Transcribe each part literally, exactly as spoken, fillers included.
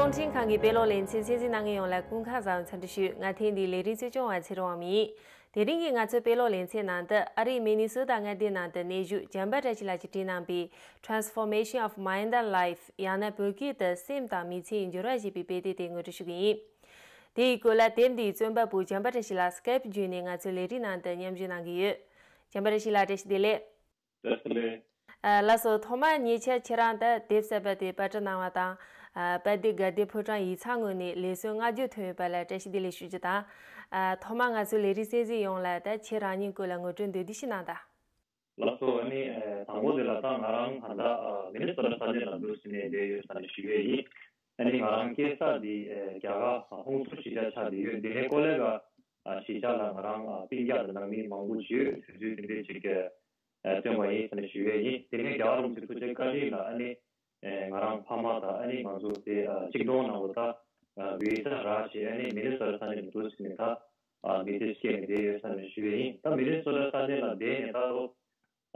རླུང་འཕྲིན་ཁང་གི་དཔེ་ཀློག་ལེ་ཚན་གསན་གཟིགས་གནང་མཁན་ཡོངས་ལ་སྐུ་ཁམས་བཟང་། འཚམས་འདྲི་ཞུ། ང་ཐེངས་འདིའི་ལས་རིམ་གཙོ་སྐྱོང་བ་ཚེ་རིང་དབང་མོ་ཡིན། དེ་རིང་གི་ང་ཚོའི་དཔེ་ཀློག་ལེ་ཚན་ནང་དུ་ཨ་རིའི་མི་ནི་སོ་ཏ་མངའ་སྡེའི་ནང་དུ་གནས་བཞུགས་བྱམས་པ་བཀྲ་ཤིས་ལགས་ཀྱིས་བྲིས་གནང་བའི་Transformation of Mind and Life ཡང་ན་བོད་སྐད་དུ་སེམས་དང་མི་ཚེའི་འགྱུར་བ་ཞེས་པའི་དཔེ་དེབ་དེ་ངོ་སྤྲོད་ཞུ་གི་ཡིན། དེའི་སྐོར་ལ་དེབ་འདིའི་རྩོམ་པ་པོ་བྱམས་པ་བཀྲ་ཤིས་ལགས་སྐའི་པི་བརྒྱུད་ནས་ང་ཚོའི་ལས་རིམ་ནང་དུ་མཉམ་ཞུགས་གནང་གི་ཡོད། བྱམས་པ་བཀྲ་ཤིས་ལགས་བཀྲ་ཤིས་བདེ་ལེགས། བཀྲ་ཤིས་བདེ་ལེགས། ཨ། ལགས་སོ། ཐོག་མར་ཉེ་ཆར་ཁྱེད་རང་དང་དེབ་གསར་པ་དེ་པར་སྐྲུན་གནང་བ་དང་། ཨ། དཔལ་ལྡན་དགའ་ལྡན་ཕོ་བྲང་ཡིག་ཚང་ངོས་ནས་ལེགས་གསོལ་བསྔགས་བརྗོད་ཐོན་ཡོད་པ་ལ་བཀྲ་ཤིས་བདེ་ལེགས་ཞུ་རྒྱུ་དང་། ཨ། ཐོག་མར་ང་ཚོའི་ལས་རིམ་གསན་གཟིགས་ཡོངས་ལ་ད་ཁྱེད་རང་ཉིད་སྐོར་ལ་ངོ་སྤྲོད་མདོར་བསྡུས་ཤིག་གནང་དང་། ལགས་སོ། ཨ་ནི་ཨ་དང་པོ་དེ་ལ་ད་ང་རང་ད་ལྟ་ཨ་མི་ནི་སོ་ཊ་ས་གནས་ལ་འདུག་སེ་ནས་བསྡད་ཡོད་ཟེར་ནས་ཞུ་ཡས་ཡིན། ཨ་ནི་ང་རང་སྐྱེས་ས་དེ་ཨ་རྒྱ་གར་ཨ་ཧོང་སུར་གཞིས་ཆགས་ཆགས་བསྡད་ཡོད། དེ་ནས་ཀོ་ལེ་གྷལ་ཨ་གཞིས་ཆགས་ལ་ང་རང་ཨ་སྤུན་ཀྱག་དང་ནང་མི་མང་པོ་ཅིག་ཡོད། དུས་ཚོད་དེ་འདྲས་ཅིག་ཨ་བཏོན་པ་ཡིན་ཟེར་ནས་ཞུ་ཡས་ཡིན། དེ་ནས་རྒྱལ་བ་རིན་པོ་ཆེ་ཐུགས་རྗེ་བཀའ་དྲིན་ལ་ཨ་ནི་ཨ་ང་རང་ཕ་མ་དང་ཨ་ནི་ང་ཚོ་དེ་ཨ་ཆིག་སྟོང་ནང་ལོ་ད་ཨ་བི་ས་རག་བྱས་ཨ་ནི་མི་ནི་སོ་ཊ་ས་གནས་ལ་འདུག་སེ་ནས་ད་ཨ་མི་ཚེ་སྐྱེལ་ནས་བསྡད་ཡོད་ཟེར་ནས་ཞུ་ཡས་ཡིན། ད་མི་ནི་སོ་ཊ་ས་གནས་ལ་བསྡད་ནས་ད་ལོ་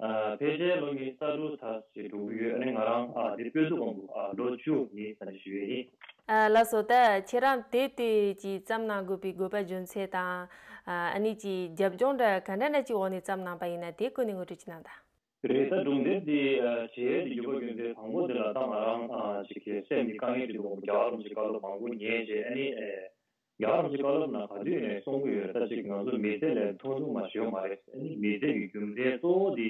ཨ་ཕལ་ཆེར་ལོ་ཉི་ཤུ་རྩ་དྲུག་ཙམ་ཞིག་འགྲོ་གི་ཡོད། ཨ་ནི་ང་རང་ཨ་དེ་དཔེ་མཛོད་སྒང་དུ་ཨ་ལོ་བཅུ་ཡིན་ཟེར་ནས་ཞུ་ཡས་ཡིན། ཨ་ལགས་སོ། ད་ཁྱེད་རང་དེབ་དེ་ཅིག་བརྩམས་གནང་དགོས་པའི་དགོས་པ་རྒྱུ་མཚན་དང་། ཨ་ནི་ཅིག་རྒྱབ་ལྗོངས་འདྲ་ག་འདྲ་འདྲ་ཅིག་འོག་ནས་བརྩམས་གནང་པ་ཡིན་ན་དེའི་སྐོར་ནས་ངོ་སྤྲོད་ཅིག་གནང་དང་། རེད། ད་སྒྲུང་དེབ་འདི་ཨ་བྲིས་ཡས་ཀྱི་དགོས་པ་རྒྱུ་མཚན་དང་པོ་འདི་ལ་ད་ང་རང་ཨ་ཅིག་གི་སེམས་ཀྱི་དཀའ་ངལ་ཅིག་འདུག་རྒྱལ་བ་རིན་པོ་ཆེའི་བཀའ་སློབ་མང་པོ་ཉན་བྱས་ཨ་ནི་ཨ་རྒྱལ་བ་རིན་པོ་ཆེའི་བཀའ་སློབ་ནང་ག་དུས་ནས་གསུང་གི་ཡོད་རེད། ད་ཅིག་ང་ཚོ་མི་ཚེ་ལས་མཐོང་ཆུང་མ་བྱེད་ཡོད་མ་རེད། ཨ་ནི་མི་ཚེ་གི་རྒྱུ་མཚན་གཙོ་བོ་འདི་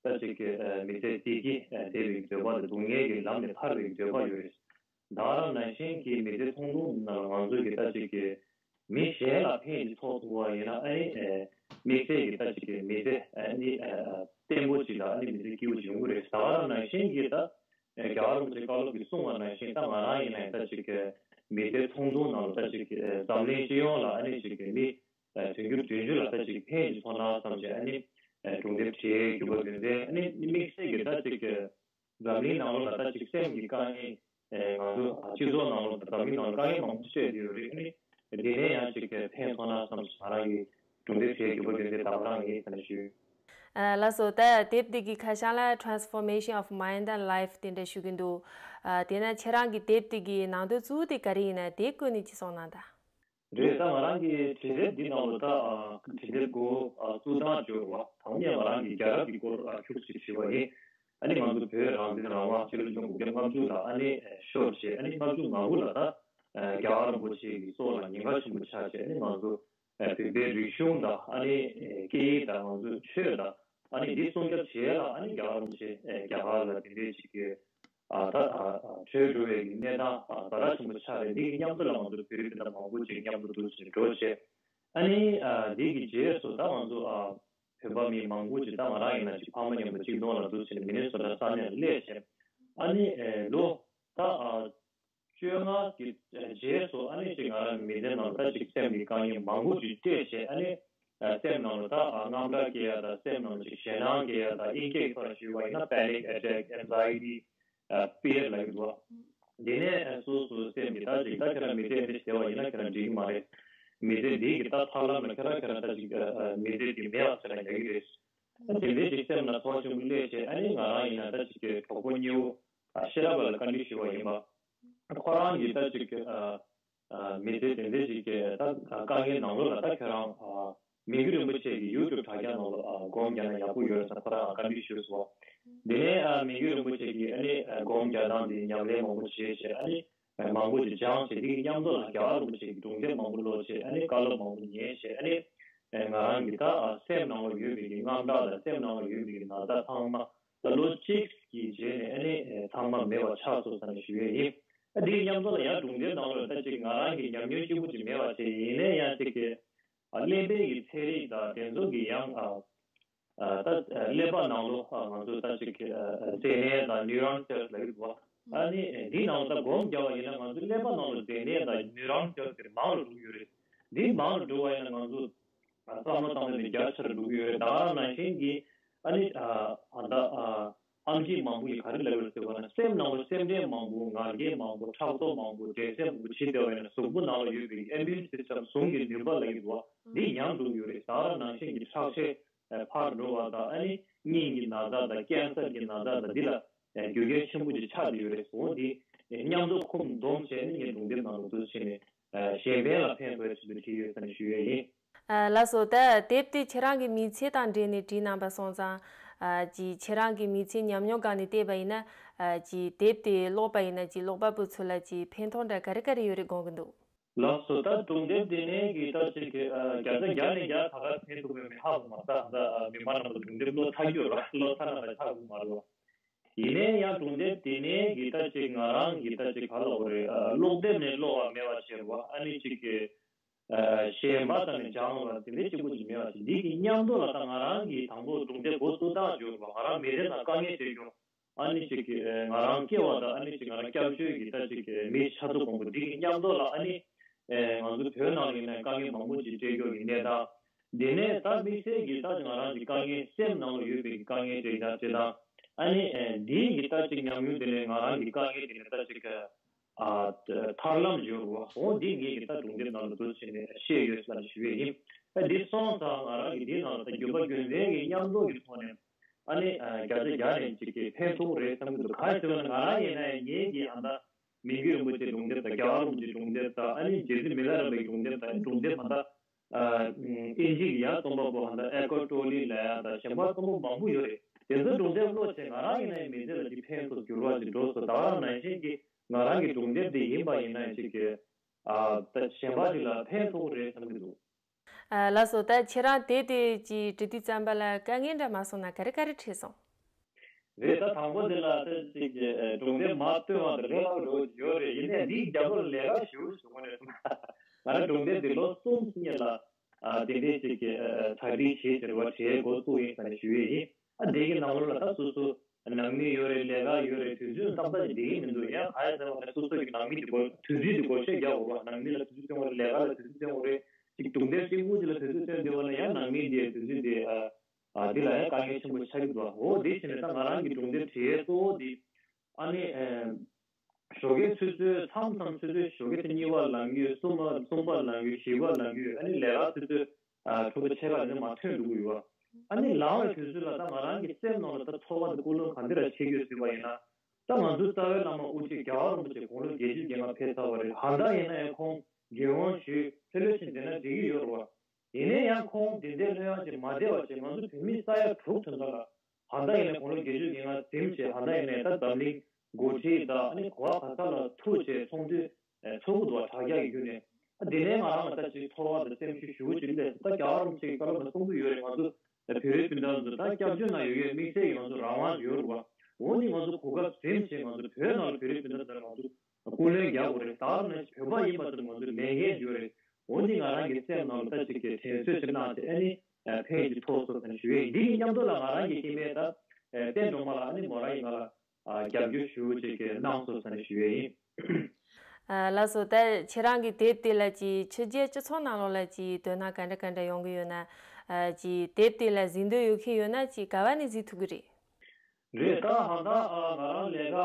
ད་ཅིག་གི་ཨ་མི་ཚེ་གཏན་གྱི་ཨ་བདེ་བའི་འདོད་པ་དང་སྡུག་བསྔལ་གྱི་ལམ་ནས་ཐར་བའི་འདོད་པ་ཡོད་རེད། ད་ག་རང་ནང་བཞིན་གྱི་མི་ཚེ་ཐུང་ཐུང་ནང་ང་ཚོ་གི་ད་ཅིག་གི་མི་གཞན་ལ་ཕན་ཅིག་ཐོགས་ཐུབ་པ་ཡིན་ན་ཨ་ནི་ཨེ་དམིགས་བསལ་གྱི་ད་ཅིག་གི་མི་ཚེ་ཨ་ནི་ཨེ་བརྟན་པོ་ཅིག་དང་ཨ་ནི་མི་ཚེ་སྐྱིད་པོ་ཅིག་ཡོང་གི་རེད། ད་ག་རང་ནང་བཞིན་གྱི་ད་ཨེ་རྒྱལ་བ་རིན་པོ་ཆེ་བཀའ་སློབ་ཀྱིས་གསུངས་པ་ནང་བཞིན་ད་ང་རང་ཡིན་ན་ད་ཅིག་གི་མི་ཚེ་ཐུང་ཐུང་ནང་ལ་ད་ཅིག་གི་ཨེ་འཛམ་གླིང་སྤྱི་ཡོངས་ལ་ཨ་ནི་ཅིག་གི་མི་ཨེ་དུང་ཕྱུར་བདུན་ཅུ་ལ་ད་ཅིག་ཕན་ཅིག་ཐོགས་ན་བསམ་བྱས་ཨ་ནི་ཨེ་སྒྲུང་དེབ་བྲིས་རྒྱུ་བ་རྒྱུ་མཚན་ཨ་ནི་དམིགས་བསལ་གྱི་ད་ཅིག་གི་འཛམ་གླིང་ནང་ལོགས་ལ་ད་ཅིག་སེམས་ཀྱི་དཀའ་ངལ། ཨེ་ང་ཚོ་སྤྱི་ཚོགས་ནང་ལོགས་ལ་འཛམ་གླིང་ནང་ལ་དཀའ་ངལ་མང་པོ་འཕྲད་ཡོད་རེད། ཨ་ནི་འདི་ནས་ཡང་ཅིག་ཕན་ཐོགས་ན་བསམ་ཞིང་ང་རང་གི་སྒྲུང་དེབ་བྲིས་རྒྱུ་བ་རྒྱུ་མཚན་དང་པོ་རང་ཡིན་ཟེར་ནས་ཞུས། ཨ་ལགས་སོ། ད་དེབ་འདི་གི་ཁ་བྱང་ལ་Transformation of Mind and Life དེ་འདྲ་ཞུ་གི་འདུག་ཨ་དེས་ན་ཁྱེད་རང་གི་དེབ་འདི་གི་ནང་དོན་གཙོ་བོ་དེ་ག་རེ་ཡིན་ན་དེའི་སྐོར་ནས་ཅིག་གསུང་གནང་དང་། རེད། ད་ང་རང་གི་བྲིས་དེབ་འདི་ནང་ལ་ད་ཨ་བྲིས་དེབ་འགོ་ཨ་བཙུགས་སྟངས་སྦྱོར་བ་དང་པོ་ནས་ང་རང་གི་རྒྱལ་རབས་ཀྱི་སྐོར་ཨ་ཁྱུག་ཅིག་བྲིས་པ་ཡིན། ཨ་ནི་ང་ཚོ་བོད་རང་བཙན་རང་དབང་ཕྱི་ལོ་ཆིག་སྟོང་དགུ་བརྒྱ་ལྔ་བཅུ་ལ་ཨ་ནི་ཤོར་བྱས་ཨ་ནི་ལྔ་བཅུ་ང་དགུ་ལ་ད་ཨ་རྒྱལ་བ་རིན་པོ་ཆེ་གི་སྲོག་ལ་ཉེན་ཁ་ཆེན་པོ་ཆགས་བྱས་ཨ་ནི་ང་ཚོ་ཨ་བོད་པའི་རིག་གཞུང་དང་ཨ་ནི་ཨ་སྐད་ཡིག་དང་ང་ཚོའི་ཆོས་དང་ཨ་ནི་འདི་སྲུང་སྐྱོབ་བྱེད་ཡ་ལ་ཨ་ནི་རྒྱལ་བ་རིན་པོ་ཆེ་ཨ་རྒྱ་གར་ལ་དེ་འདྲའི་ཞིག་གི་ཨ་ད་ཨ་ཨ་བྲོས་འགྲོ་བའི་གི་གནས་སྟངས་ཨ་ཛ་དྲག་ཆེན་པོ་ཆགས་རེད། འདི་གི་མཉམ་དུ་ལ་ང་ཚོ་བོད་རིགས་སྤུན་ཟླ་མང་པོ་ཅིག་མཉམ་དུ་འདུག་ཟེར་འགྲོ་བྱས། ཨ་ནི་ཨ་འདི་གི་རྗེས་སུ་ད་ང་ཚོ་ཨ་བོད་པ་མི་མང་པོ་ཅིག་ད་ང་རང་ཡིན་ན་ཅིག་ཕ་མ་མཉམ་དུ་གཅིག་སྟོང་ལ་འདུག་ཟེར་ནས་མི་ནི་སོ་ཊ་ས་གནས་ལ་སླེབས་བྱས། ཨ་ནི་ཨེ་ལོ་ད་ཨ་བཅོ་ལྔ་གི་རྗེས་སུ་ཨ་ནི་ཅིག་ང་རང་མི་ཚེ་ནང་ད་ཅིག་སེམས་ཀྱི་དཀའ་ངལ་མང་པོ་ཅིག་འཕྲད་བྱས། ཨ་ནི་ཨ་སེམས་ནང་ལ་ད་ཨ་དངངས་སྐྲག་སྐྱེ་ཡ་ད་སེམས་ནང་ལ་ཅིག་ཞེད་སྣང་སྐྱེ་ཡ་ད་དབྱིན་སྐད་ཐོག་ལ་ཞུས་པ་ཡིན་ན་panic attack, anxiety, ཨ་fear ལབ་ཀྱི་འདུག་བ། དེ་ནས་ཨ་སོ་སོའི་སེམས་ཀྱི་ད་ཅིག་ད་ཁྱེད་རང་མི་ཚེ་འདི་བྱས་པ་ཡིན་ན་ཁྱེད་རང་འགྲིག་གི་མ་རེད། མི་ཚེ་འདི་གི་ད་ཐར་ལམ་ལ་ཁྱེད་རང་ཁྱེད་རང་ད་ཅིག་ཨ་ཨ་མི་ཚེ་འདི་མེད་པ་ཟེར་ན་ཡག་གི་རེད། ཨ་དེ་འདྲའི་ཅིག་སེམས་ལ་ཚོར་ཆེན་པོ་སླེབས་བྱས་ཨ་ནི་ང་རང་ཡིན་ན་ད་ཅིག་གི་གྲོགས་པོ་གཉིས་པོ་ཨ་ཤེས་རབ་ལགས་ལ་བཀའ་འདྲི་ཞུས་པ་ཡིན་པ། ཁོ་རང་གིས་ད་ཅིག་གི་ཨ་ཨ་མི་ཚེ་དེ་འདྲའི་ཅིག་གི་ད་དཀའ་ངལ་ནང་ལོགས་ལ་ད་ཁྱོད་རང་ཨ་མི་བསྐྱོད་རིན་པོ་ཆེ་གི་ཡུ་ཊུབ་དྲ་རྒྱ་ནང་ལ་ཨ་སྒོམ་རྒྱག་ན་ཡག་པོ་ཡོད་རེད་ཟེར་ཁོ་རང་བཀའ་འདྲི་ཞུས་སོང་། དེ་ནས་ཨ་མི་བསྐྱོད་རིན་པོ་ཆེ་གིས་ཨ་ནི་ཨ་སྒོམ་རྒྱག་སྟངས་དེ་ཉམས་ལེན་མང་པོ་བྱས་བྱས་ཨ་ནི་ཨ་མང་པོ་ཅིག་སྦྱངས་བྱས་དེ་གི་མཉམ་དུ་ལ་རྒྱལ་བ་རིན་པོ་ཆེ་གི་སྒྲུང་དེབ་མང་པོ་ཀློག་བྱས་ཨ་ནི་བཀའ་སློབ་མང་པོ་ཉན་བྱས་ཨ་ནི་ཨ་ང་རང་གི་ད་ཨ་སེམས་ནང་ལ་ཡོད་པའི་གི་དངངས་སྐྲག་དང་སེམས་ནང་ལ་ཡོད་པའི་གི་ན་ཚ་ཚང་མ་ད་ལོ་གཅིག་གི་རྗེས་ནས་ཨ་ནི་ཨ་ཚང་མ་མེད་པ་ཆགས་སོང་ཟེར་ནས་ཞུ་ཡས་ཡིན། ཨ་དེ་གི་མཉམ་དུ་ལ་ཡང་སྒྲུང་དེབ་ནང་ལ་ད་ཅིག་ང་རང་གི་ཉམས་མྱོང་གཅིག་པུ་ཅིག་མེད་པ་བྱས་ཡིན་ནའི་ཡང་ཅིག་གི་ཨ་ཀླད་པའི་གི་ཚན་རིག་དང་དེ་ཚོ་གི་ཡང་ཨ་ཨ་ད་ཨ་ཀླད་པ་ནང་ལོ་ཨ་ང་ཚོ་ད་ཅིག་ཨ་ཨ་མཛེ་ནད་དང་neuron cells ལབ་ཀྱི་འདུག་བ། ཨ་ནི་ཨ་འདི་ནང་ལོ་ད་སྒོམ་རྒྱག་པ་ཡིན་ན་ང་ཚོ་ཀླད་པ་ནང་ལོ་མཛེ་ནད་དང་neuron cells དེ་མང་རུ་འགྲོ་གི་ཡོད་རེད། འདི་མང་རུ་འགྲོ་བ་ཡིན་ན་ང་ཚོ་ཨ་བསམ་བློ་བཏང་ནས་རྒྱ་ཆེ་རུ་འགྲོ་གི་ཡོད་རེད། ད་ག་རང་ནང་བཞིན་གྱི་ཨ་ནི་ཨ་ཨ་ད་ཨ་ཨེམ་ཆི་མང་པོ་ཡིས་ག་རེ་ལབ་ཡོད་ཟེར་བ་ན་སེམས་ནང་ལོ་སེམས་ཁྲལ་མང་པོ་ང་རྒྱལ་མང་པོ་ཕྲག་དོག་མང་པོ་འགྲན་སེམས་མང་པོ་བྱེད་བསྡད་པ་ཡིན་ན་གཟུགས་པོ་ནང་ལོ་ཡོད་པའི་immune system ཟུངས་ཀྱི་ནུས་པ་ལབ་ཀྱི་འདུག་བ། འདི་ཉམས་འགྲོ་གི་ཡོད་རེད། ད་ག་རང་ནང་བཞིན་གྱི་ཁྲག་ཤེད་ཨ་འཕར་འགྲོ་བ་དང་ཨ་ནི་སྙིང་གི་ན་ཚ་དང་ཀེན་སར་གྱི་ན་ཚ་དང་འདི་ལ་ཨ་རྒྱུ་རྐྱེན་ཆེན་པོ་ཅིག་ཆགས་བསྡད་ཡོད་རེད། འོ་འདི་ མཉམ་དུ་ཁུངས་འདོམས་བྱས་ནས་ངས་སྒྲུང་དེབ་ནང་དུ་འདུག་བྱས་ནས་གཞན་ཕན་ལ་ཕན་ཐོགས་ཆེད་དུ་བྲིས་ཡོད་ཟེར་ནས་ཞུ་ཡས་ཡིན། ལགས་སོ། ད་དེབ་དེ་ཁྱེད་རང་གི་མི་ཚེ་དང་འབྲེལ་ནས་བྲིས་གནང་པ་སོང་ཙང་། ཅིག་ཁྱེད་རང་གི་མི་ཚེ་ཉམས་མྱོང་སྒང་ནས་བལྟས་པ་ཡིན་ན། ཅིག་དེབ་དེ་ཀློག་པ་ཡིན་ན་ཅིག་ཀློག་པ་པོ་ཚོ་ལ་ཅིག་ཕན་ཐོགས་འདྲ་ག་རེ་ག་རེ་ཡོད་རེད་དགོངས་ཀྱི་འདུག་ལགས་སོ། ད་སྒྲུང་དེབ་འདི་ནས་གི་ད་ཅིག་གི་བརྒྱ་ཆ་བརྒྱ་ནས་བརྒྱ་ད་ག་ཕན་ཐོགས་པའི་མི་ཧ་གོ་མ་ད་ད་མི་མང་རྣམས་ལ་སྒྲུང་དེབ་ཀློག་ཚར་རྒྱུ་ར་ཀློག་ཚར་ན་ད་ཧ་གོ་མ་རེད་བ། ཡིན་ནའི་ཡང་སྒྲུང་དེབ་འདི་ནས་གི་ད་ཅིག་ང་རང་གི་ད་ཅིག་ག་ལ་འོ་རེད། ཀློག་དེབ་ནས་ཀློག་པ་མེད་པ་བྱས་ར་བ། ཨ་ནི་ཅིག་གི་གཞན་པ་དང་ནི་སྦྱང་བ་དེ་འདྲའི་གཅིག་པུ་ཅིག་མེད་པ་ཞིག་འདི་གི་མཉམ་དུ་ལ་ད་ང་རང་གི་དང་པོ་སྒྲུང་དེབ་འགོ་བཙུགས་སྟངས་བརྗོད་པ་ང་རང་མི་ཚེ་ནང་དཀའ་ངལ་འཕྲད་རྒྱུ། ཨ་ནི་ཅིག་གི་ང་རང་སྐྱེ་བ་དང་ཨ་ནི་ཅིག་ང་རང་སྐྱབས་བཅོལ་གྱི་ད་ཅིག་མི་ཆ་ཚང་དང་པོ་འདི་གི་མཉམ་དུ་ལ་ཨ་ནི་ང་ཚོ་བོད་ནང་ལ་ཡིན་ན་དཀའ་ངལ་མང་པོ་ཅིག་འཕྲད་རྒྱུ་གི་གནས་སྟངས། དེ་ནས་ད་དམིགས་བསལ་གྱི་ད་ང་རང་གི་དཀའ་ངལ་སེམས་ནང་ལ་ཡོད་པའི་དཀའ་ངལ་འཕྲད་ཡ་འཕྲད་སྟངས། ཨ་ནི་འདི་གི་ད་ཅིག་ཉམས་མྱོང་དེ་ནས་ང་རང་གི་དཀའ་ངལ་དེ་ནས་ད་ཅིག་ཨ། ཐར་ལམ་ཡོད་རེད་བ། འོ་འདི་ངེད་ཀྱི་ད་སྒྲུང་དེབ་ནང་ལ་འདུག་བྱས་ནས་བཤད་ཡོད་ཟེར་ཞུ་ཡས་ཡིན། ཨ་འདི་སོང་ཙང་ང་རང་གིས་འདི་ནང་ལ་ད་རྒྱུ་མ་རྒྱུ་མཚན་གྱི་མཉམ་འཇོག་གི་ཐོག་ནས་ཨ་ནི་བརྒྱ་ཆ་བརྒྱ་ནས་ཅིག་གི་ཕན་ཐོགས་རེད་བསམ་གྱི་འདུག་གང་ཡིན་ཟེར་ན་ང་རང་ཡིན་ན་ཡང་ངེད་ཀྱི་ཨ་ད་མི་འགྱུར་རིན་པོ་ཆེའི་སྒྲུང་དེབ་དང་རྒྱལ་བ་རིན་པོ་ཆེའི་སྒྲུང་དེབ་དང་ཨ་ནི་རྗེ་བཙུན་མི་ལ་རས་པའི་སྒྲུང་དེབ་དང་སྒྲུང་དེབ་མ་ད། ཨིན་ཇི་གི་ཡང་རྩོམ་པ་པོ་ཧ་ད་ཨེ་ཀར་ཊོ་ལི་ལ་ཡ་དང་གཞན་པ་རྩོམ་པ་པོ་མང་པོ་ཡོད་རེད། དེ་ཚོའི་སྒྲུང་དེབ་ཀློག་བྱས་ང་རང་ཡིན་ན་ཡང་མི་ཚེ་ལ་ཅིག་ཕན་ཐོགས་འགྱུར་བ་ཅིག་འགྲོ་སོང་ད་ག་རང་ནང་བཞིན་གྱི་ང་རང་གི་སྒྲུང་དེབ་དེ་ཡིན་པ་ཡིན་ན་ཅིག་གི་ཨ་ད་གཞན་པ་ཅིག་ལ་ཕན་ཐོགས་རེད་བསམ་གྱི་འདུག་ལགས་སོ། ད་ཁྱེད་རང་དེབ་དེ་ཅིག་འབྲི་དུས་ཙམ་པ་ལ་དཀའ་ངལ་འདྲ་མ་སོང་ན་ག་རེ་ག་རེ་འཕྲད་སོང་། རེད། ད་དང་པོ་དེ་ལ་ད་ཅིག་སྒྲུང་དེབ་མར་བཏོན་པ་དེ་རེད་ལབ་འགྲོ་ཡོད་རེད། ཡིན་ནའི་འདིའི་རྒྱབ་ལོགས་ལས་ཀ་ཞེ་པོ་ཞིག་འདུག་ངོ་ནས་སོང་ན། ང་རང་སྒྲུང་དེབ་འདི་ལོ་གསུམ་སྔོན་ལ་ཨ་དེ་འདྲའི་ཅིག་གི་ཨ་གྲ་སྒྲིག་བྱས་ཟེར་བ་བྱས་འགོ་བཙུགས་ཡིན་ཟེར་ནས་ཞུ་ཡས་ཡིན། ཨ་འདི་གི་ནང་ལོགས་ལ་ད་སོ་སོ་ནང་མི་ཡོད་རེད། ལས་ཀ་ཡོད་རེད། དུས་ཚོད་ཏག་ཏག་ཅིག་འགྲིག་གི་མི་འདུག་ཡང་གང་ཡིན་ཟེར་བ་ནས་སོ་སོ་གི་ནང་མི་དེ་སྒོ་དུས་ཚོད་དེ་སྒོ་ཕྱེ་རྒྱག་དགོས་པ། ནང་མི་ལ་དུས་ཚོད་སྟོན་དགོས་རེད། ལས་ཀ་ལ་དུས་ཚོད་སྟོན་དགོས་རེད། ཅིག་སྒྲུང་དེབ་གཅིག་པུ་དེ་ལ་དུས་ཚོད་སྟོན་བསྡད་པ་ན་ཡང་ནང་མི་དེ་དུས་ཚོད་དེ་ཨ། ཨ་འདི་ལ་ཡང་དཀའ་ངལ་ཆེན་པོ་ཆགས་ཀྱི་འདུག་འོ་དེ་བྱས་ནས་ད་ང་རང་གི་སྒྲུང་དེབ་བྲིས་གཙོ་བོ་འདི་ཨ་ནི་ཨེ་ཞོགས་ཀའི་ཆུ་ཚོད་མཚམས་མཚམས་ཆུ་ཚོད་ཞོགས་ཀའི་ཆུ་གཉིས་པ་ལངས་རྒྱུ། གསུམ་པ་གསུམ་པ་ལངས་རྒྱུ། བཞི་པ་ལངས་རྒྱུ། ཨ་ནི་ལས་ཀ་ཆུ་ཚོད་ཨ་དྲུག་པ་ཕྱེད་ཀ་ནས་མར་ཐོན་འགྲོ་གི་ཡོད། ཨ་ནི་ལངས་པའི་དུས་ཚོད་ལ་ད་ང་རང་གི་སེམས་ནང་ལ་ད་ཚོར་བ་དང་ཀུན་སློང་ག་འདྲ་ཞིག་ཡོད་ཟེར་བ་ཡིན་ན། ད་ང་ཚོའི་རྩ་བའི་བླ་མ་དབུ་ཁྲིད་རྒྱལ་བ་རིན་པོ་ཆེ་དགུང་ལོ་བརྒྱད་ཅུ་གྱ་ལྔ་ཕེབས་ཚར་བ་རེད། ཧ་ད་ཡིན་ན་ཡང་ཁོང་རྒྱལ་དབང་ཞུས་ལྷོད་ལྷོད་བྱས་བསྡད་ན་འགྲིག་གི་ཡོད་རེད་བ། ཡིན་ནའི་ཡང་ཁོང་དེ་འདྲའི་ལྷོད་ཡངས་ཅིག་མ་བསྡད་པ་བྱས་ང་ཚོ་བོད་མི་ས་ཡ་དྲུག་དོན་དག་ལ་ཧ་ད་ཡིན་ནའི་དགུང་ལོ་བརྒྱད་ཅུ་གྱ་ལྔ་འཛིན་བྱས་ཧ་ད་ཡིན་ནའི་ད་འཛམ་གླིང་འགོ་ཁྲིད་དང་ཨ་ནི་གོ་བ་ག་ས་ལ་ཐུག་བྱས་ཚོགས་འདུ་ཚོགས་ཀྱི་འདུག་བ། དྲ་རྒྱ་ཡི་བརྒྱུད་ནས་ཨ་དེ་ནས་ང་རང་ལ་ད་ཅིག་ཚོར་བ་དང་སེམས་ཤུགས་ཞེ་པོ་ཅིག་སླེབས་སོང་། ད་རྒྱལ་བ་རིན་པོ་ཆེ་གི་བཀའ་སློབ་ལ་གསུང་གི་ཡོད་རེད། ང་ཚོ་བོད་རིགས་སྤུན་ཟླ་ཚོ་ད་སྐྱབས་བཅོལ་ནང་ཡོད་ཡོད་དམིགས་བསལ་གྱི་ང་ཚོ་རང་དབང་ཡོད་རེད་བ། འོ་ནི་ང་ཚོ་གོ་སྐབས་འཛིན་བྱས་ང་ཚོ་བོད་ནང་ལ་བོད་རིགས་སྤུན་ཟླ་ཚོ་ལ་ང་ཚོ་ཀུན་གླེང་རྒྱག་དགོས་རེད། ད་ནི་བོད་པ་ཡིན་པ་ཙམ་ང་ཚོ་ལས་འགན་ཡོད་རེད། འོ་འདི་ང་རང་གི་སེམས་ནང་ལ་ད་ཅིག་གི་དྲན་གསོ་ཞིག་གནང་བྱས་ཨ་ནི་ཕན་ཅིག་ཐོགས་སོང་ཟེར་ནས་ཞུ་ཡས་ཡིན། འདི་གི་མཉམ་དུ་ལ་ང་རང་གི་སྐྱེ་དམན་ད་བསྟན་སྒྲོལ་མ་ལགས་ཨ་ནི་མོ་རང་གི་ང་ལ་རྒྱབ་སྐྱོར་ཞུ་ཅིག་གི་གནང་སོང་ཟེར་ནས་ཞུ་ཡས་ཡིན། ལགས་སོ། ད་ཁྱེད་རང་གི་དེབ་དེ་ལ་ཅིག་ཕྱི་རྒྱལ་སྤྱི་ཚོགས་ནང་ལོགས་ལ་ཅིག་དོ་སྣང་ག་འདྲ་ག་འདྲ་ཡོང་གི་ཡོད་ན། ཅིག་དེབ་དེ་ལ་གཟིགས་འདོད་ཡོད་མཁན་ཡོད་ན་ཅིག་ག་བ་ནས་གཟིགས་ཐུབ་ཀྱི་རེད། རེད། ད་ཧང་ད་ང་རང་ལས་ཀ་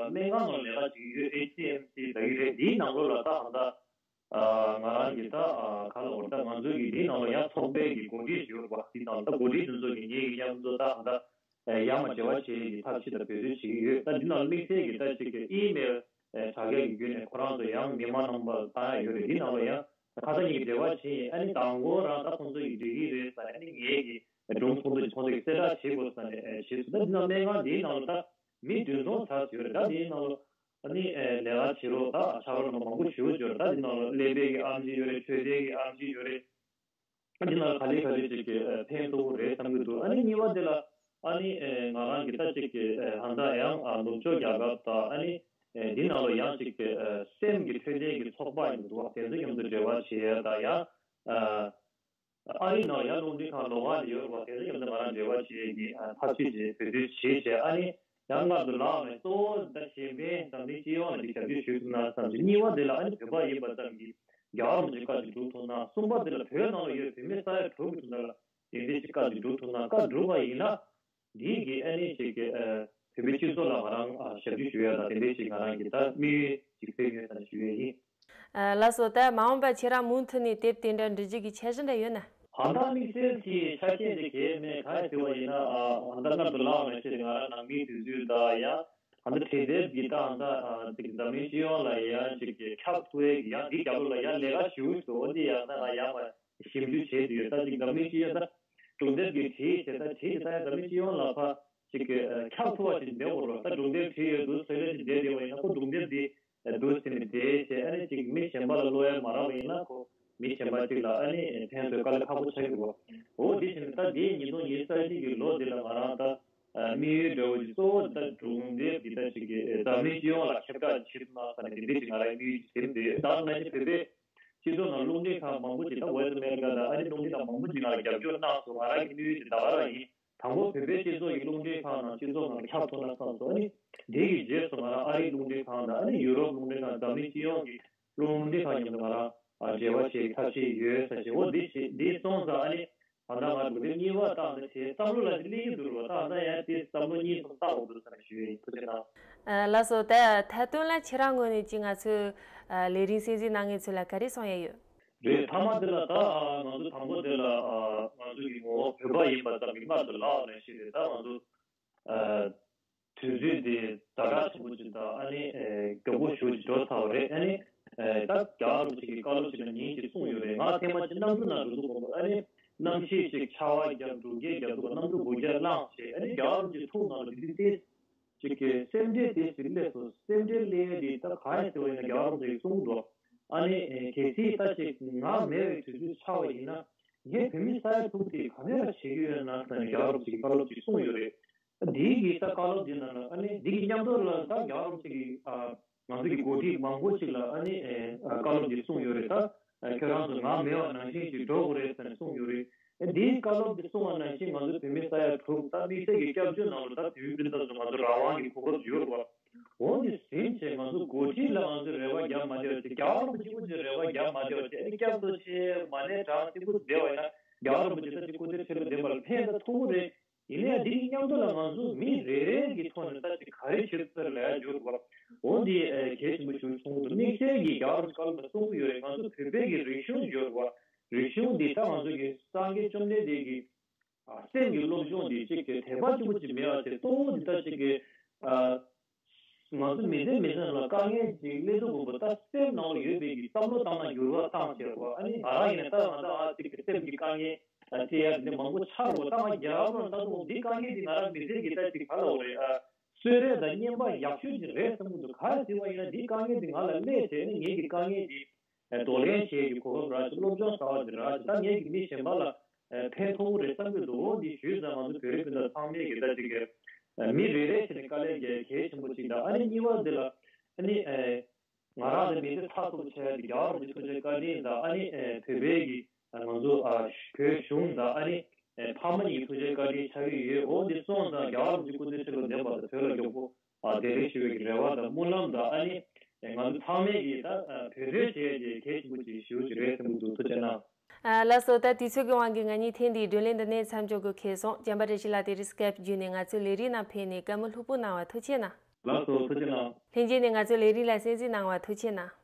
སྨན་ཁང་ནང་ལས་ཀ་བྱེད་ཀྱི་ཡོད། ཨེཆ་སི་ཨེམ་སི་ཟེར་གྱི་རེད། འདིའི་ནང་ལོགས་ལ་ད་ཧང་ད་ང་རང་གི་ད་ག་ལ་འོར་ད་ང་ཚོའི་གི་འདིའི་ནང་ལ་ཡང་ཚོགས་པའི་གི་འགོ་ཁྲིད་ཞིག་ཡོད་རེད་པ། འདིའི་ནང་ལ་ད་འགོ་ཁྲིད་དེ་ཚོ་གི་ངེད་ཀྱི་མཉམ་དུ་ད་ཧང་ད་ཡར་མར་འབྲེལ་བ་བྱེད་ཀྱི་ཐབས་ཤེས་དང་འབད་བརྩོན་བྱེད་ཀྱི་ཡོད། ད་འདི་ནང་ལ་དམིགས་བསལ་གྱི་ད་ཅིག་གི་ཨི་མེལ་དྲ་རྒྱ་གི་བརྒྱུད་ནས་ཁོ་རང་ཚོ་ཡང་མི་མང་རྣམ་པ་བཏང་ཡ་ཡོད་རེད། འདི་ནང་ལ་ཡང་ཁ་སང་ཉིན་གྱི་འབྲེལ་བ་བྱས་ཡིན། ཨ་ནི་དང་པོ་རང་ད་ཁོང་ཚོ་ཡིས་འགྲིག་གི་རེད་ཟེར་ནས་ཨ་ནི་ངེད་ཀྱི་སྒྲུང་ཚོགས་འདུ་ཁོང་ཚོ་ཡིས་གསལ་བསྒྲགས་བྱེད་དགོས་ཟེར་ནས་བྱས་སོང་། ད་འདི་ནང་སྨན་ཁང་འདིའི་ནང་ལ་ད་མི་བདུན་ཚོགས་ཚར་ཡོད་རེད། ད་འདིའི་ནང་ལ་ཨ་ནི་ལས་ཀ་བྱེད་རོགས་ད་ཕྱག་རོགས་རྣམ་པ་མང་པོ་ཞེ་པོ་ཡོད་རེད། ད་འདི་ནང་ལ་ཀླད་པའི་གི་ཨེམ་ཆི་ཡོད་རེད། འཕྲོད་བསྟེན་གྱི་ཨེམ་ཆི་ཡོད་རེད། ཨ་འདི་ནང་ལ་ག་ལེ་ག་ལེ་ཅིག་གི་ཕན་ཐོགས་རེད་བསམ་གྱི་འདུག་ཨ་ནི་གཉིས་པ་དེ་ལ་ཨ་ནི་ང་རང་གི་ད་ཅིག་གི་ཧང་ད་ཡང་ནུབ་ཕྱོགས་རྒྱལ་ཁབ་དང་ཨ་ནི་འདི་ནང་ལ་ཡང་ཅིག་གི་སེམས་ཀྱི་འཕྲོད་བསྟེན་གྱི་ཚོགས་པ་ཡིན་འདུག་དེ་ཚོ་མཉམ་དུ་འབྲེལ་བ་བྱེད་ཡ་དང་ཡང་ཨ་རི་ནང་ཡང་རླུང་འཕྲིན་ཁང་ལོགས་ཀ་ལ་ཡོད་རེད་པ། དེ་ཚོ་མཉམ་དུ་ང་རང་འབྲེལ་བ་བྱེད་ཀྱི་ཐབས་ཤེས་བྱེད་འབད་བརྩོན་བྱེད་བྱས་ཨ་ནི་ཡང་སྔར་དུ་ལངས་ནས་གཙོ་བོ་ད་གཞན་ཕན་འཛམ་གླིང་སྤྱི་ཡོངས་ལ་ཅིག་ཞབས་ཞུ་ཞུ་ཐུབ་ན་བསམ་ཞིང་། གཉིས་པ་དེ་ལ་ཨ་ནི་བོད་པ་ཡིན་པ་ཙམ་གྱིས་རྒྱལ་བ་རིན་པོ་ཆེ་བཀའ་ཅིག་སྒྲུབ་ཐུབ་ན། གསུམ་པ་དེ་ལ་བོད་ནང་ལ་ཡོད་བོད་མི་ས་ཡ་དྲུག་གི་དོན་དག་ལ་དེ་འདྲའི་ཅིག་བཀའ་ཅིག་སྒྲུབ་ཐུབ་ན། བཀའ་སྒྲུབ་པ་ཡིན་ན་འདིའི་གི་ཨ་ནི་ཅིག་གི་བོད་མི་སྤྱི་ཚོགས་ལ་ང་རང་ཞབས་ཞུ་ཞུ་ཡ་དང་དེ་འདྲའི་ཅིག་ང་རང་གི་ད་དམིགས་ཡུལ་ཅིག་ཟིན་ཡོད་ཟེར་ནས་ཞུ་ཡས་ཡིན། ལགས་སོ། ད་མ་འོངས་པ་ཁྱེད་རང་མུ་མཐུད་ནས་དེབ་དེ་འདྲ་འབྲི་རྒྱུ་གི་འཆར་གཞི་འདྲ་ཡོད་ན། ཧང་ད་དམིགས་བསལ་གྱི་ཆ་རྐྱེན་དེ་གས་མེད། གང་ཡིན་ཟེར་བ་ཡིན་ན་ཨ་ཧང་ད་སྔར་དུ་ལངས་པའི་ཆེད་དུ་ང་རང་ནང་མིའི་དུས་ཚོད་དང་ཡང་ ཨ་ནི་དེ་དེབ་ཀྱི་ད་ཨ་ད་ཅིག་འཛམ་གླིང་སྤྱི་ཡོངས་ལ་ཡང་ཅིག་ཁྱབ་ཐུབ་ཡས་ཀྱི་ཡང་འདི་རྒྱབ་ལོགས་ལ་ཡང་ལས་ཀ་ཞུ་འོ་འདི་ཡང་ད་ང་ཡང་མ་ཞིབ་འཇུག་བྱས་ཏེ་ཡོད། ད་ཅིག་འཛམ་གླིང་སྤྱི་ཡོངས་ད་སྒྲུང་དེབ་ཀྱི་བྲིས་བྱས་ད་བྲིས་ཀྱི་ད་ཡང་འཛམ་གླིང་སྤྱི་ཡོངས་ལ་ཕ་ཅིག་ཁྱབ་ཐུབ་པ་ཞིག་འདེབས་དགོས་རོགས། ད་སྒྲུང་དེབ་བྲིས་ཡོད་འདུག་ཚོད་ལས་ཞིག་བསྡད་བསྡད་པ་ཡིན་ན་ཁོ་སྒྲུང་དེབ་འདི་འདུག་ཟེར་ནས་དེ་བྱས་ཨ་ནི་ཅིག་མི་གཞན་པ་ལ་བློ་ཡ་མ་རག་པ་ཡིན་ན་ཁོ་མི་གཞན་པ་ཅིག་ལ་ཨ་ནི་ཕན་ཐོགས་དཀའ་ལས་ཁག་པོ་ཆགས་ཀྱི་རེད། འོ་དེ་བཞིན་ད་དེ་ཉིས་སྟོང་ཉི་ཤུ་རྩ་གཅིག་གི་ལོ་འདི་ལ་ང་རང་ད་དམིགས་ཡུལ་འདྲ་བོ་ཅིག་གཙོ་བོ་ད་སྒྲུང་དེབ་འདི་ད་ཅིག་གི་འཛམ་གླིང་སྤྱི་ཡོངས་ལ་ཁྱབ་བསྒྲགས་བྱེད་ཐུབ་ན་ཟེར་ནས་དེ་འདྲ་ཅིག་ང་རང་དམིགས་ཡུལ་ཅིག་ཟིན་འདུག་ད་ང་ཚོ་བོད་པའི་སྤྱི་ཚོགས་ནང་རླུང་འཕྲིན་ཁང་མང་པོ་ཅིག་ད་Voice of America དང་ཨ་རིའི་རླུང་འཕྲིན་ཁང་མང་པོ་ཅིག་ང་ལ་རྒྱབ་སྐྱོར་གནང་སོང་། ང་རང་གི་དམིགས་ཡུལ་དེ་ད་ག་རང་ཡིན། དང་པོ་བོད་པའི་སྤྱི་ཚོགས་ཀྱི་རླུང་འཕྲིན་ཁང་ནང་སྤྱི་ཚོགས་ནང་ཁྱབ་ཐུབ་ན་བསམ་སོང་། ཨ་ནི་དེ་ཡི་རྗེས་སུ་ང་རང་ཨ་རིའི་རླུང་འཕྲིན་ཁང་དང་ཨ་ནི་ཡུ་རོབ་རླུང་འཕྲིན་ཁང་འཛམ་གླིང་སྤྱི་ཡོངས་ཀྱི་རླུང་འཕྲིན་ཁང་མཉམ་དུ་ང་རང་འབྲེལ་བ་བྱེད་ཐབས་ཤེས་ཡོད་ས་ཞེས་འོ་འདི་བྱེད་འདི་སོང་ཙང་ཨ་ནི་ད་ལྟ་ང་འདུག་ལེ་གཉིས་པ་བཏང་ད་བྱེད་བསམ་བློ་ལ་སླེབས་ཀྱི་འདུག་རོ། ད་ད་ཡང་དེ་བསམ་བློ་གཉིས་སུ་བཏང་འོ་འདུག་ས་ཞུ་ཡིན། ཐུགས་རྗེ་གནང་། ལགས་སོ། ད་མཐའ་དོན་ལ་ཁྱེད་རང་ངོས་ནས་ཀྱི་ང་ཚོའི་ལས་རིམ་གསན་གཟིགས་གནང་མཁན་ཚོ་ལ་ག་རེ་གསུང་ཡ་ཡོད། རེད། མཐའ་མ་དེ་ལ་ད་ང་ཚོ་དང་པོ་དེ་ལ་ང་ཚོ་གི་ངོ་བོ་བོད་པ་ཡིན་པ་ཙམ་གྱི་སྔར་དུ་ལགས་ནས་ཞིག་རེད། ད་ང་ཚོ་དུས་ཚོད་དེ་ཛ་དྲག་ཆེན་པོ་ཅིག་དང་ཨ་ནི་མགྱོགས་པོ་ཞེ་པོ་ཅིག་འགྲོ་ཚར་བ་རེད། ཨ་ནི་ད་རྒྱལ་བ་རིན་པོ་ཆེ་གིས་བཀའ་སློབ་ཅིག་ལ་ཉིན་ཞིག་གསུངས་ཡོད་རེད། ང་ཐེངས་མ་གཅིག་གནམ་གྲུ་ནང་འགྲོ་དུས་སྐབས་ཨ་ནི་གནམ་གཤིས་ཤིག་ཆར་པ་བརྒྱབ་འབྲུག་སྐད་རྒྱག་དུས་གནམ་གྲུ་སྒོ་རྒྱག་བླངས་བྱས་ཨ་ནི་རྒྱལ་བ་རིན་པོ་ཆེ་ཐུགས་ནང་ལ་དེ་དུས་ཏེ། ཅིག་གི་སེམས་ཁྲལ་དེ་ཞིག་སླེབས་སོང་། སེམས་ཁྲལ་སླེབས་ཡས་དེ་ད་གང་ཡིན་ཟེར་བ་ཡིན་ན་རྒྱལ་བ་རིན་པོ་ཆེས་གསུངས་འདུག་ཨ་ནི་གལ་སྲིད་ད་ཅིག་ང་མེད་པའི་དུས་ཚོད་ཆགས་པ་ཡིན་ན་ངས་བོད་མི་ས་ཡ་དྲུག་དེ་ག་འདྲ་བྱེད་ཀྱི་ཡོད་ན་ཟེར་ནས་རྒྱལ་བ་རིན་པོ་ཆེ་གིས་བཀའ་སློབ་ཅིག་གསུངས་ཡོད་རེད། འདི་གི་ད་བཀའ་སློབ་འདི་ནང་ལ་ཨ་ནི་འདི་གི་མཉམ་དུ་ལ་ད་རྒྱལ་བ་རིན་པོ་ཆེ་གིས་ང་ཚོ་གི་འགོ་ཁྲིད་མང་པོ་ཅིག་ལ་ཨ་ནི་བཀའ་སློབ་ཅིག་གསུངས་ཡོད་རེད། ད་ཁྱོད་རང་ཚོ་ང་མེད་པ་ནང་བཞིན་ཅིག་འགྲོ་དགོས་རེད་ཟེར་ནས་གསུངས་ཡོད་རེད། འདིའི་བཀའ་སློབ་འདི་གསུང་བ་ནང་བཞིན་ང་ཚོ་བོད་མི་ས་ཡ་དྲུག་ད་དམིགས་བསལ་གྱི་སྐྱབས་བཅོལ་ནང་ལ་ད་དུས་རྒྱུན་ད་ཚོ་ང་ཚོ་རང་དབང་གི་གོ་སྐབས་ཡོད་རེད་བ། འོ་འདི་ཟིན་བྱས་ང་ཚོ་འགོ་ཁྲིད་ལ་ང་ཚོས་རེ་བ་རྒྱག་མ་བདེ་བ་བྱས། རྒྱལ་བ་རིན་པོ་ཆེ་སྐུ་མཁྱེན་རེ་བ་རྒྱག་མ་བདེ་བ་བྱས། ཨ་ནི་སྐྱབས་སུ་མཆི་མ་ཎི་བགྲང་སྟེ་སྐུ་བསྡད་པ་ཡིན་ན་རྒྱལ་བ་རིན་པོ་ཆེ་ད་ཅིག་སྐུ་ཚེ་ཁྲི་ལོ་བདུན་པ་ལ་ཕན་ད་ཐུབ་ཀྱི་རེད། ཡིན་ནའི་འདི་གི་མཉམ་དུ་ལ་ང་ཚོ་མི་རེ་རེ་གི་ཐོག་ནས་ད་ཅིག་ག་རེ་བྱེད་ཐུབ་ལ་ཡ་འགྱུར་བ། འོ་འདི་གལ་ཆེན་པོ་ཞིག་མཐོང་གི་འདུག་དམིགས་བསལ་གྱི་རྒྱལ་བ་རིན་པོ་ཆེ་བཀའ་སློབ་ལ་གསུང་གི་ཡོད་རེད། ང་ཚོ་བོད་པའི་གི་རིག་གཞུང་ཡོད་རེད་བ། རིག་གཞུང་འདི་ད་ང་ཚོ་གི་སངས་རྒྱས་བཅོམ་ལྡན་འདས་ཀྱི་ཨ་སེམས་ཀྱི་སློབ་སྦྱོང་འདི་གཅིག་གི་དད་པ་གཅིག་པུ་ཅིག་མེད་པ་བྱས་གཙོ་བོ་འདི་ད་ཅིག་གི་ཨ་ང་ཚོ་མི་ཚེ་མི་ཚེ་ནང་ལ་དཀའ་ངལ་ཅིག་སླེབས་དུས་ཀུན་པོ་ད་སེམས་ནང་ལ་ཡོད་པའི་གི་བསམ་བློ་བཏང་ན་འགྱུར་བ་བཏང་བྱས་རེད་བ། ཨ་ནི་ང་རང་ཡིན་ན་ད་ང་ད་ཨ་ཅིག་གི་སེམས་ཀྱི་དཀའ་ངལ་ཨ་དེ་ཡ་འདི་མང་པོ་ཆགས་རེད་བ། ད་ང་རྒྱལ་བ་ལ་ལྟ་དུས་འདི་དཀའ་ངལ་འདི་ང་རང་མི་ཚེ་གི་ད་ཅིག་ག་ལ་འོ་རེད་ཨ་གསོལ་རས་དང་བསྙེན་པ་ཡག་ཤོས་ཅིག་རེད་བསམ་གི་འདུག་ག་རེ་ཟེར་བ་ཡིན་ན་འདི་དཀའ་ངལ་འདི་ང་ལ་སླེབས་བྱས་ནས་ངེད་ཀྱི་དཀའ་ངལ་འདི་གདོང་ལེན་བྱེད་ཀྱི་གོ་སྐབས་རག་ཅིག་སློབ་སྦྱོང་གསར་བ་ཅིག་རག་ཅིག་ད་ངེད་ཀྱི་མི་གཞན་པ་ལ་ཕན་ཐོགས་ཀྱི་རེད་བསམ་གྱི་འདུག་འོ་འདི་ཞུས་ཙང་ང་ཚོ་བོད་རིགས་སྤུན་ཟླ་ཚང་མས་ཀྱི་ད་ཅིག་གི་མི་རེ་རེ་བྱས་ནས་དཀའ་ལས་རྒྱག་གལ་ཆེན་པོ་ཅིག་དང་ཨ་ནི་གཉིས་པ་འདི་ལ་ཨ་ནི་ང་རང་ལ་མི་ཚེ་མཐའ་ཐུག་ཆེ་བ་འདི་རྒྱལ་བ་རིན་པོ་ཆེ་ཐུགས་རྗེ་བཀའ་དྲིན་དང་ཨ་ནི་བོད་པའི་གི་ང་ཚོ་བོད་གཞུང་དང་ཨ་ནི་ཕ་མ་གཉིས་ཀྱི་ཐུགས་རྗེ་བཀའ་དྲིན་ཆགས་ཀྱི་ཡོད། འོ་འདི་སོང་ཙང་རྒྱལ་བ་རིན་པོ་ཆེ་སྐུ་ཚེ་ཁྲི་ལོ་བརྟན་པ་དང་བོད་ལ་མགྱོགས་པོ་ཨ་བདེ་ལེགས་ཞུ་བའི་གི་རེ་བ་དང་སྨོན་ལམ་དང་ཨ་ནི་ང་ཚོ་ཚང་མས་ཀྱི་ད་བོད་དོན་བྱས་ཀྱི་གལ་ཆེན་པོ་ཅིག་ཞུ་ཅིག་རེད་བསམ་གྱི་འདུག་ཐུགས་རྗེ་གནང་། ཨ་ལགས་སོ། ད་དུས་ཚོད་ཀྱི་དབང་གིས་ང་གཉིས་ཐེངས་འདིའི་བགྲོ་གླེང་འདི་ནས་མཚམས་འཇོག་དགོས་ཁེལ་སོང་། བྱམས་པ་བཀྲ་ཤིས་ལགས་དེ་རིང་སི་ཀེབ་བརྒྱུད་ནས་ང་ཚོའི་ལས་རིམ་ནང་ཕེབས་ནས་བཀའ་མོལ་ལྷུག་པོ་གནང་བ་ཐུགས་རྗེ་གནང་། ལགས་སོ་ཐུགས་རྗེ་གནང་། ལྷན་རྒྱས་ནས་ང་ཚོའི་ལས་རིམ་ལ་གསན་གཟིགས་གནང་བ་ཐུགས་རྗེ་གནང་།